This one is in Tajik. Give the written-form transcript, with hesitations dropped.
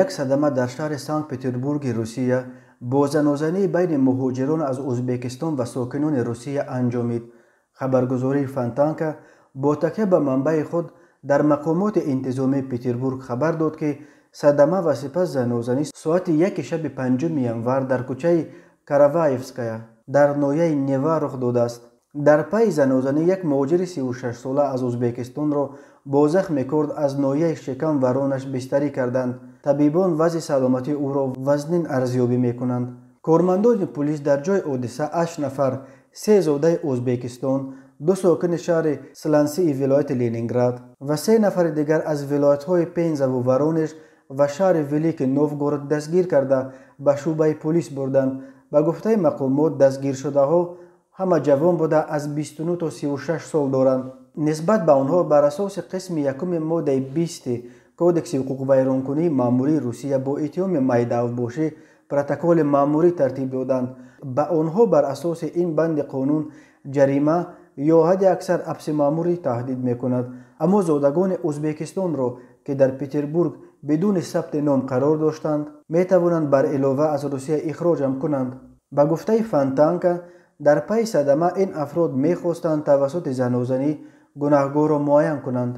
Як садама дар шаҳри Санкт-Петербурги Русия бо занозании байни муҳоҷирон аз Ӯзбекистон ва сокинони Русия анҷомид. Хабаргузории Фонтанка бо такя ба манбаи худ дар мақомоти интизомии Петербург хабар дод, ки садама ва сипас занозанӣ соати 1 шаби 5 январ дар кӯчаи Караваевская дар ноҳияи Нева рух додааст. Дар пайи занозанӣ як муҳоҷири 36сола аз Ӯзбекистонро бо захми корд аз ноҳияи шикам ва ронаш бистарӣ карданд. Табибон вазъи саломатии ӯро вазнин арзёбӣ мекунанд. Кормандони пулис дар ҷои ҳодиса 8 нафар, 3 зодаи Ӯзбекистон, 2 сокини шаҳри Слансии вилояти Ленинград ва 3 нафари дигар аз вилоятҳои Пензаву Воронеж ва шаҳри Великий Новгород дастгир карда ба шӯъбаи пулис бурданд. Ба гуфтаи мақомот, дастгиршудаҳо ҳама ҷавон буда, аз 29 то 36 сол доранд. Нисбат ба онҳо бар асоси қисми 1 моддаи 20 Кодекси ҳуқуқвайронкунии маъмурии Русия бо иттиҳоми майдаавбошӣ протоколи маъмурӣ тартиб доданд. Ба онҳо бар асоси ин банди қонун ҷарима ё ҳадди аксар ҳабси маъмурӣ таҳдид мекунад. Аммо зодагони Ӯзбекистонро, ки дар Петербург бидуни сабти ном қарор доштанд, метавонанд бар илова аз Русия ихроҷам кунанд. Ба гуфтаи Фонтанка, дар пайи садама ин афрод мехостанд тавассути занозанӣ гунаҳгорро муайян кунанд.